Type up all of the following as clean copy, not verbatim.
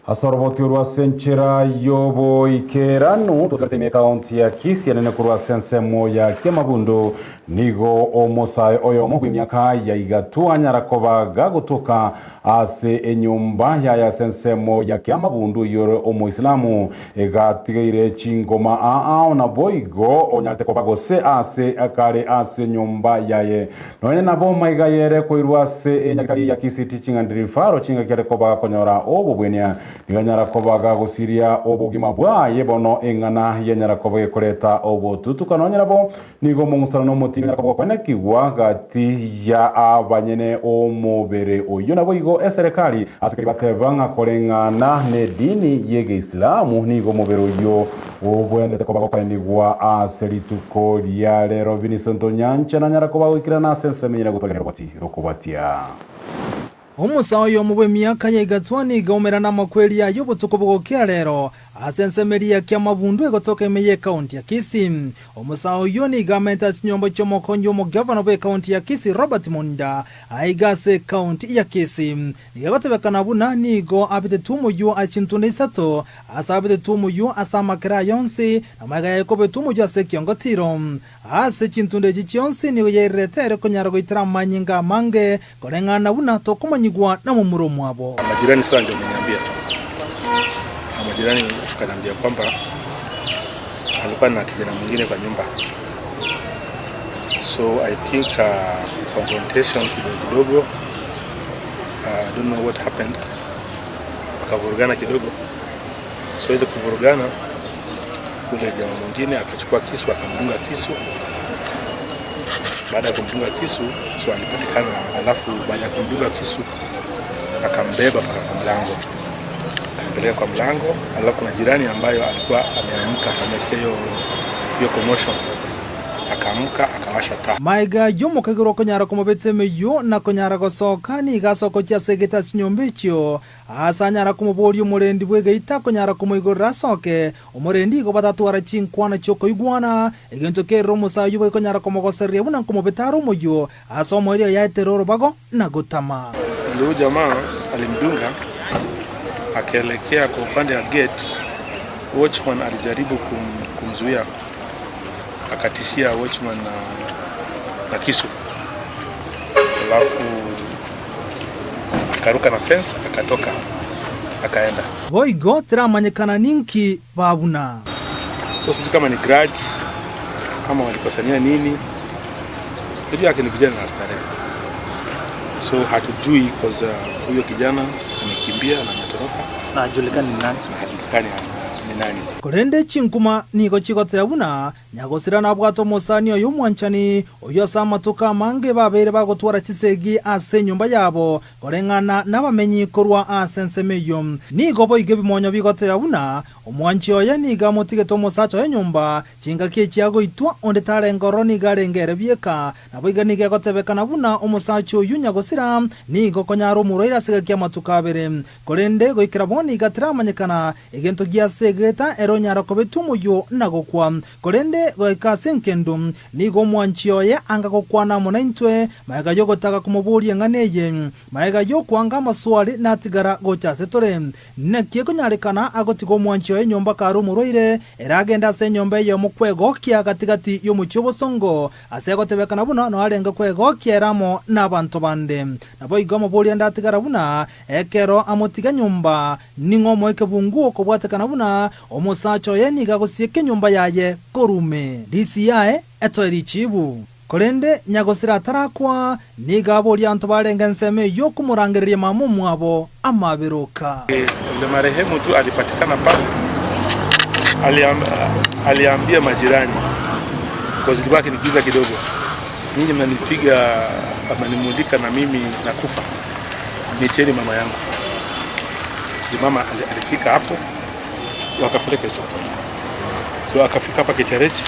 Ase oroboti orwo ase enchera y'oboikeranu, totigarete ime ekaunti ya Kisii enene korwa ase ensemo ya Kiamabundu, nigo omosae oyomo bw'emiaka ya igatu anyara koba gagotoka ase enyomba yaye ase ensemo ya Kiamabundu oyio ore Omoislamu, egatigeire chingoma aao naboigo onyarete koba gose ase kare ase enyomba yaye. Nonya nabo maiga ayere koirwa ase enyagitari ya Kisii Teaching and Referral chingaki are koba gakonyora obobwenia, nigo anyara koba gagosiria obogima bwaye bono eng'ana yanyara koba gekoreta obotutuka. Nonya nabo nigo omong'usano na omotindi onyara koba gokwenekigwa gati ya abanyene omobere oyio. Naboigo eserekari ase keria bateba ng'a koreng'ana nedini y'Egeislamu nigo omobere oyio Ogwenerete koba gokainigwa ase rituko ria rero. Vincent Onyancha nanyara koba goikerana ase ensemo enyene gotwarigania roboti rokobatia. Omosa oyomo bw'emiaka ya igatwa nigo aumerana amakweri aye obotuko bogokia rero ase ensemo eria ya Kiamabundu egotoka ime y'ekaunti ya Kisii. Omosa oyio nigo amente ase chinyomba chi'omokonyi omogavana bw'ekaunti ya Kisii Robert Monda aiga ase ekaunti ya Kisii. Nigo egotebekana buna nigo abetetwe omoyio ase chintunda isato, ase abetetwe omoyio ase amakere aye onsi, na magega yaye kobetwa omoyio ase ekiongotiro. Ase chintunda echi chionsi nigo yairerete ere konyara goitera amanyinga amange, koreng'ana buna tokomanyigwa nomomura omwabo. Majirani sasa ndio wameniambia, na majirani wakaniambia kwamba alikuwa na kijana mwingine kwa nyumba, so I think uh, confrontation kidogo kidogo I don't know what happened, wakavurugana kidogo. So ile kuvurugana, ule jamaa mwingine akachukua kisu akamdunga kisu. Baada ya kumdunga kisu, so alipatikana, alafu baada ya kumdunga kisu akambeba mpaka kwa mlango, akampeleka kwa mlango, alafu kuna jirani ambayo alikuwa ameamka, amesikia hiyo hiyo commotion, akaamka akawasha taa. Magega y'omokagerwa okonyara komobeta emeyio na konyara gosoka, nigo asokochia ase egeita ase chinyomba echio, aase anyara komoboria omorendi bw'egeita konyara komoigorera asoke. Omorendi igo batatwara chinkwana chi'okoigwana, egento kerire omosae oyio bwekonyara komogosereria buna nkomobeta are omoyio, ase omoerio yaetere orobago na gotama. Huyu jamaa alimdunga akaelekea kwa upande ya gate, watchman alijaribu kum, kumzuia akatishia watchman na, na kisu alafu akaruka na fence akatoka akaenda. Boigo teramanyekana ninki babuna. So sijui kama ni grudge ama walikosania nini, unajua yake ni vijana na starehe, so hatujui cause uh, huyo kijana amekimbia na ametoroka Na hajulikani ni nani. na hajulikani ni nani. Korende chinkuma nigo chigoteba buna Nyagosira nabwate omosani oye omwanchani, oyio ase amatuko amange babeire bagotwara chisegi ase enyomba yabo, koreng'ana nabamenyi korwa ase ensemo eyio. Nigo boigo ebimonyo bigoteba buna omwanchi oye nigo amotigete omosacha oye nyomba, chingaki echi agoitwa, onde tarenge ororo nigo arenge ere bieka. Naboigo nigo egotebekana buna omosacha oyio nyagosira nigo konyara omorwaire ase egaki y'amatuko abere. Korende goikera bono iga teramanyekana egento gi'ase egeeta ere onyara kobetwa omoyio na gokwa. Korende goika ase engendu, nigo omwanchi oye anga gokwana amo naintwe, magega y'ogotaka komoboria eng'ana eye, magega y'okwanga amaswali natigara gocha ase tore. Naki ekonyarekana agotiga omwanchi oye nyomba kare omorwaire, ere agende ase enyomba eyemo kwegokia gati-gati y'omochie obosongo, ase egotebekana buna noarenge kwegokia ere amo nabanto bande. Naboigo amoboria ndatigara buna Ekero amotiga nyomba, ning'o omoe ekebunguo kobwatekana buna omosacha oye nigo agosieka enyomba yaye korwa ime. DCI etoe richibu. Korende nyagosira atarakwa, nigo aboria abanto barenge ensemo eyio komorangereria mama omwabo amaberoka. Yule marehemu tu alipatikana pale, aliambia majirani kwa ilikuwa ni giza kidogo, nyinyi mnanipiga mnanimulika na mimi nakufa, niitieni mama yangu. Mama alifika hapo, wakapeleka hospitali. So akafika hapa KTRH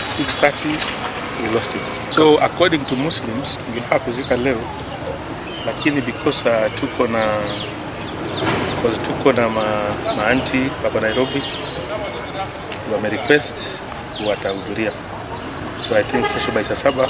6:30 we lost him. So according to Muslims tungefaa kuzika leo, lakini because uh, tuko na because tuko na ma, maanti wako Nairobi wame request watahudhuria, so I think kesho by saa saba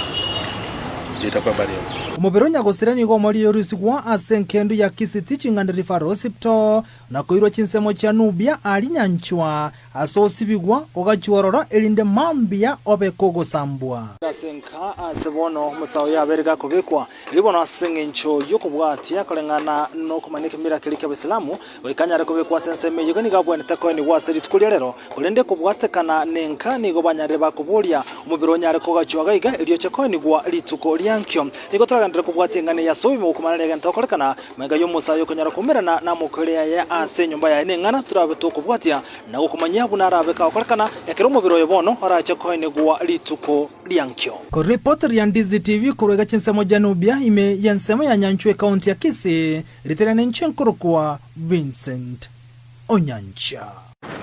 itakuwa burial. Omobere o nyagosira nigo omoriorusigwa ase engendu ya Kisii Teaching and Referral Hospital na koirwa chinsemo chia Nubia aria nyanchwa ase osibigwa ogachwa ororo erinde mambia obe kogosambwa. Ase enka ase bono omosae oyo abeire gakobekwa erio bono ase engencho y'okobwatia koreng'ana nokomanya ekemira keria ki'Abaisilamu goika anyare kobekwa ase ensemo eyio nigo abwenerete koenigwa ase rituko ria rero Korende kobwatekana nenka nigo banyarire bakoboria, Omobere onyare kogachwa gaiga erio oche koenigwa rituko riankio. Nigo toragenderere kobwatia eng'ana eye ase oboimo gokumana riagento gokorekana, magega y'omosae okonyara koumerana namokweri aye ase enyomba yaye neng'ana torabe tokobwatia na gokomanyia buna arabe kagokorekana ekero omobere oyo bono orache koenigwa rituko riankio. Koripoti ria Ndizi TV korwa iga chinsemo Janubia ime y'ensemo ya Nyanchwa ekaunti ya Kisii, ritere nenche nkorokwa Vincent Onyancha.